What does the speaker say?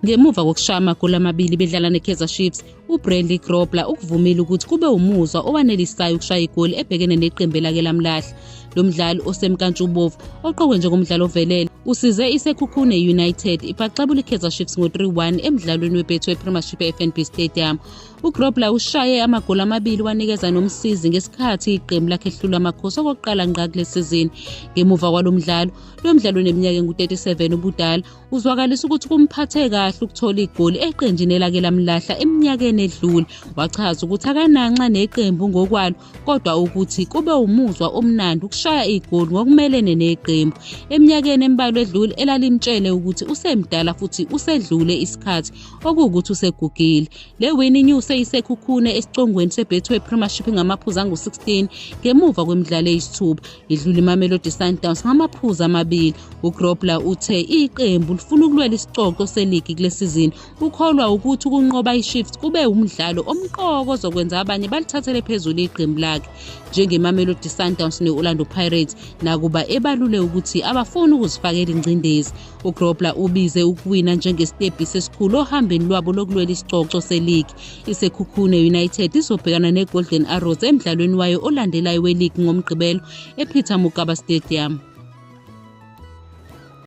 Ngemuva kokushaya amagoli amabili bedlala neKaizer Chiefs, uBradley Grobler ukuvumile ukuthi kube umuzwa owanelisayo ukushaya igoli ebhekene neqembu elake lamlahla. Lo mdlali osemnkantshubovu oqokwe njengomdlali ovelele usize iSekhukhune United ibhaxabula iKaizer Chiefs ngo-3-1 emdlalweni weBetway Premiership e-FNB Stadium. UGrobler ushaye amagoli amabili wanikeza nomsizi ngesikhathi iqembu lakhe ehlula Amakhosi okokuqala ngqa kule sizini. Ngemuva kwalo mdlalo, lo mdlalo oneminyaka engu-37 ubudala uzwakalisa ukuthi kumphathe kahle ukuthola igoli eqenjini elake lamlahla eminyakeni edlule. Wachaza ukuthi akananxa neqembu ngokwalo kodwa ukuthi kube umuzwa omnandi ukushaya igoli ngokumelene neqembu. Eminyakeni embalwa edlule elalimtshele ukuthi usemdala futhi usedlule isikhathi okuwukuthi usegugile. Le wini inyuse iSekhukhune esicongweni seBetway Premiership ngamaphuzu angu-16 ngemuva kwemidlalo eyisithupha. Idlula iMamelodi Sundowns ngamaphuzu amabili. UGrobler uthe iqembu lifuna ukulwela isicoco seligi kule sizini. Ukholwa ukuthi ukunqoba iChiefs kube umdlalo omqoka ozokwenza abanye balithathele phezulu iqembu lakhe. NjengeMamelodi Sundowns ne-Orlando Pirates nakuba ebalule ukuthi abafuni ukuzifakela ingcindezi. UGrobler ubize ukuwina njengesitebhisi esikhulu ohambeni lwabo lokulwela isicoco seligi. ISekhukhune United izobhekana neGolden Arrows emdlalweni wayo olandelayo weligi ngoMgqibelo ePeter Mokaba Stadium.